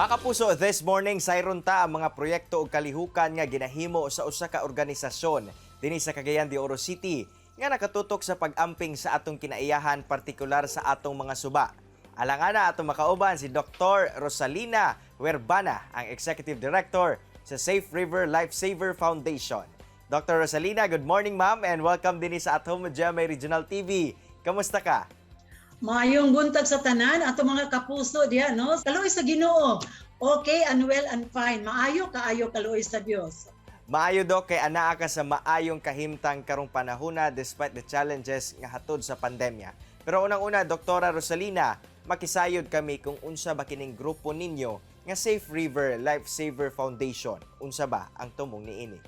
Mga kapuso, this morning sayron ta ang mga proyekto ug kalihukan nga ginahimo sa usa ka organisasyon dinhi sa Cagayan de Oro City nga nakatutok sa pag-amping sa atong kinaiyahan, partikular sa atong mga suba. Alang-ana atong makauban si Dr. Rosalina Huerbana, ang Executive Director sa Safe River Lifesaver Foundation. Dr. Rosalina, good morning, ma'am, and welcome dinhi sa At Home with GMA Regional TV. Kamusta ka? Maayong buntag sa tanan ato mga kapuso diha, no. Kaluoy sa Ginoo. Okay and well and fine. Maayo kaayo, kaluoy sa Dios. Maayo, Dok, kay anaa ka sa maayong kahimtang karong panahona despite the challenges nga hatod sa pandemya. Pero unang-una, Doktora Rosalina, makisayod kami kung unsa ba kining grupo ninyo nga Safe River Lifesaver Foundation. Unsa ba ang tumong niini?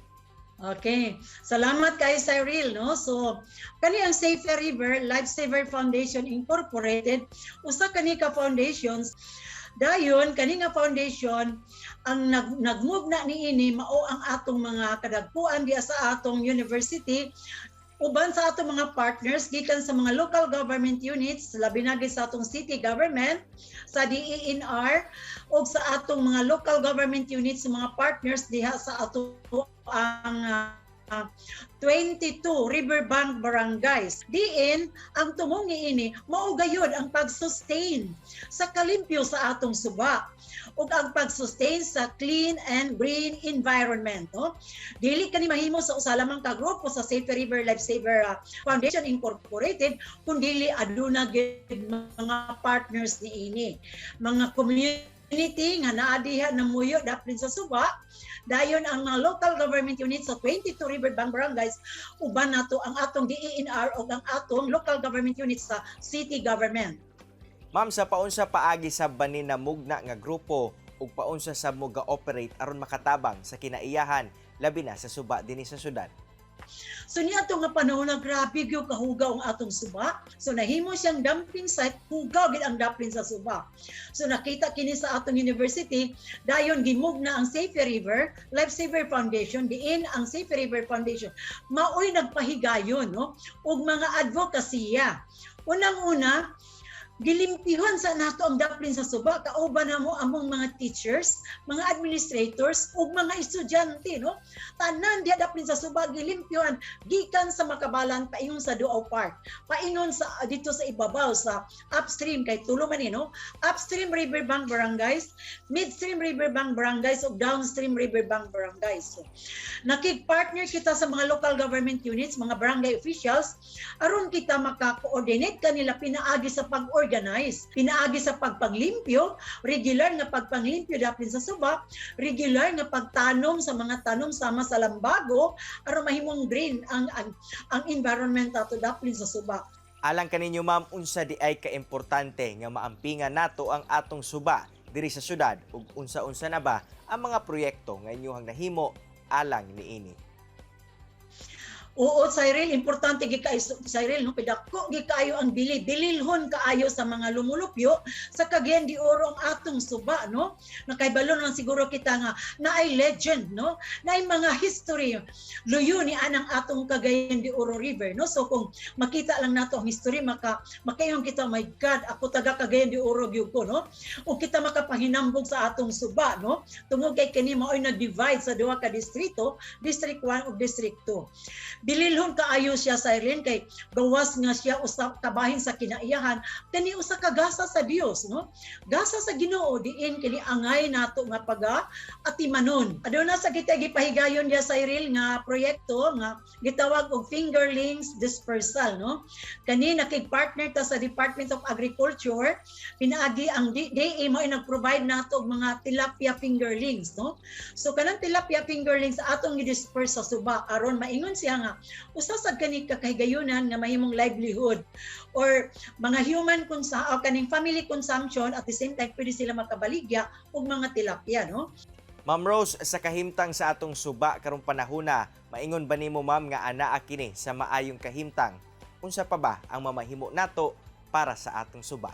Okay. Salamat kay Cyril, no. So, kani ang Safe River Lifesaver Foundation Incorporated, usa kani ka foundations. Dayon kani nga foundation ang nag-move na niini mao ang atong mga kadagkuan diya sa atong university uban sa atong mga partners gikan sa mga local government units, labi na gyud sa atong city government, sa DENR ug sa atong mga local government units, mga partners diha sa ato ang 22 riverbank barangays. Diin ang tumong niini mao gayud ang pag-sustain sa kalimpyo sa atong suba ug ang pag-sustain sa clean and green environment, no? Dili kani mahimo sa usa lamang ka grupo sa Safe River Lifesaver Foundation Incorporated kun dili aduna gyud mga partners niini. Mga community nga naa diha namuyo daplin sa suba, dayon ang mga local government units sa 22 riverbank barangays, uban nato ang atong DENR o ang atong local government units sa city government. Ma'am, sa paunsa paagi sa ba ni namugna nga grupo ug paunsa sa mo ga-operate aron makatabang sa kinaiyahan, labi na sa suba dinhi sa syudad? So niadto nga panahon na grabe gyud kahugaw ang atong suba. So nahimo siyang dumping site, hugaw gid ang daplin sa suba. So nakita kini sa atong university, dayon gimugna ang Safe River Lifesaver Foundation, diin ang Safe River Foundation maoy nagpahigayon, no, ug mga advokasya. Unang-una, gilimpihon sa nato ang daplin sa suba kauban namo among mga teachers, mga administrators ug mga estudyante, no. Tanan diha daplin sa suba gilimpyohan gikan sa Makabalan paingon sa Duaw Park, paingon sa dito sa ibabaw sa upstream, kay tulo man ni, no? Upstream riverbank barangays, midstream riverbank barangays ug downstream riverbank barangays. So, nakig-partner kita sa mga local government units, mga barangay officials, aron kita maka-coordinate kanila pinaagi sa pag-organize, pinaagi sa pagpaglimpyo, regular nga pagpanglimpyo daplin sa suba, regular nga pagtanom sa mga tanom sama sa lambago aron mahimong green ang environment ato daplin sa suba. Alang kaninyo, ma'am, unsa di ay kaimportante nga maampingan nato ang atong suba diri sa syudad ug unsa-unsa na ba ang mga proyekto nga inyong nahimo alang niini? Oo, Cyril, importante gyud kaayo, Cyril, no, pidako gyud kaayo ang bili, bililhon kaayo sa mga lumulupyo sa Cagayan de Oro ang atong suba, no? Nakaybalo lang siguro kita nga naay legend, no? Naay mga history luyo ni anang atong Cagayan de Oro River, no? So kung makita lang nato ang history, makaingon kita, "My God, ako taga Cagayan de Oro gyud ko," no? O kita makapahinambog sa atong suba, no? Tungod kay kini mao'y nag-divide sa duha ka distrito, District 1 ug District 2. Bililhon kaayo siya, Cyril, kay gawas nga siya usa kabahin sa kinaiyahan, kani usa ka gasa sa Dios, no, gasa sa Ginoo, diin kini angay nato nga paga atimanon. Aduna sa kita gipahigayon diya, Cyril, nga proyekto nga gitawag og fingerlings dispersal, no. Kani nakig-partner ta sa Department of Agriculture pinaagi ang DA mo nag-provide nato og mga tilapia fingerlings, no. So kanang tilapia fingerlings atong gi-disperse sa suba aron maingon siya nga usa sad kani kakahigayunan nga mahimong livelihood or mga human o kaning family consumption. At the same time, pwede sila makabaligya og mga tilapia, no. Ma'am Rose, sa kahimtang sa atong suba karong panahona, maingon ba nimo, ma'am, nga anaa kini sa maayong kahimtang? Unsa pa ba ang mamahimo nato para sa atong suba?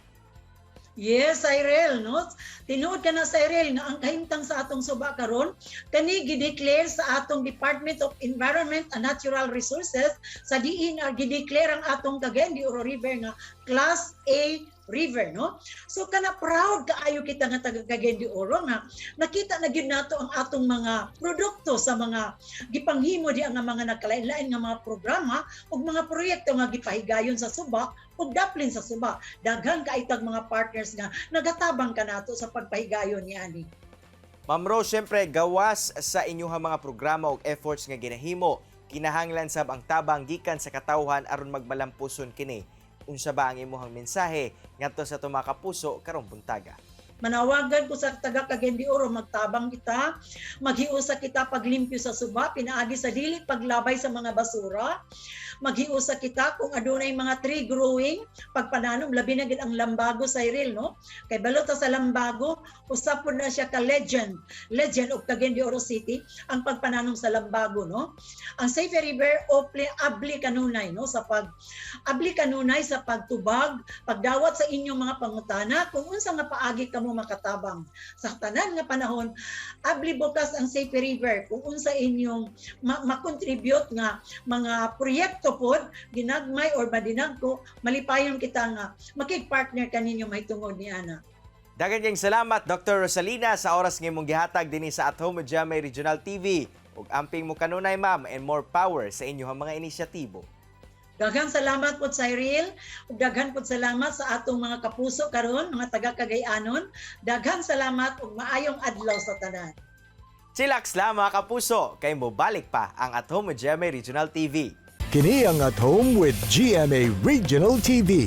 Yes, Cyril, no? Tinuod ka na, Cyril, nga ang kahimtang sa atong suba karon kani gideclare sa atong Department of Environment and Natural Resources, sa DENR, gideclare ang atong Cagayan de Oro River nga Class A River, no? So kana, proud kaayo kita nga taga Cagayan de Oro nga nakita na gyud nato ang atong mga produkto sa mga gipanghimo di ang mga nakalain-lain nga mga programa ug mga proyekto nga gipahigayon sa suba ug daplin sa suba. Daghan kaitag mga partners nga nagatabang kanato sa pagpahigayon niani. Ma'am Rose, syempre gawas sa inyong mga programa ug efforts nga ginahimo, kinahanglan sab ang tabang gikan sa katawhan aron magmalampuson kini. Unsa ba ang imong mensahe ngadto sa atong mga kapuso karong buntaga? Manawagan ko sa taga Cagayan de Oro, magtabang kita, maghiusa kita paglimpyo sa suba, pinaagi sa dili paglabay sa mga basura. Maghiusa kita kung adunay mga tree growing, pagpananom, labi na gid ang lambago, Cyril, no? Kay balot ta sa lambago, usa pod na siya ka legend, legend of Cagayan de Oro City, ang pagpananom sa lambago, no? Ang Safe River ople abli kanunay, no, sa pag abli kanunay sa pagtubag, pagdawat sa inyong mga pangutana kung unsa nga paagi kamo makatabang. Sa tanan nga panahon, abli bukas ang Safe River kung unsa inyong ma-contribute nga mga proyekto pod, ginagmay or madinagko, malipayon kita nga makig-partner kaninyo mahitungod ni ana. Daghang kayong salamat, Dr. Rosalina, sa oras nga imong gihatag dinhi sa At Home with GMA Regional TV. Ug amping mo kanunay, ma'am, and more power sa inyong mga inisyatibo. Daghan salamat po, Cyril. Ug daghan po salamat sa atong mga kapuso karon, mga taga Cagayanon. Daghan salamat ug maayong adlaw sa tanan. Chillax lang, mga kapuso, kay mobalik pa ang At Home with GMA Regional TV. Kini ang At Home with GMA Regional TV.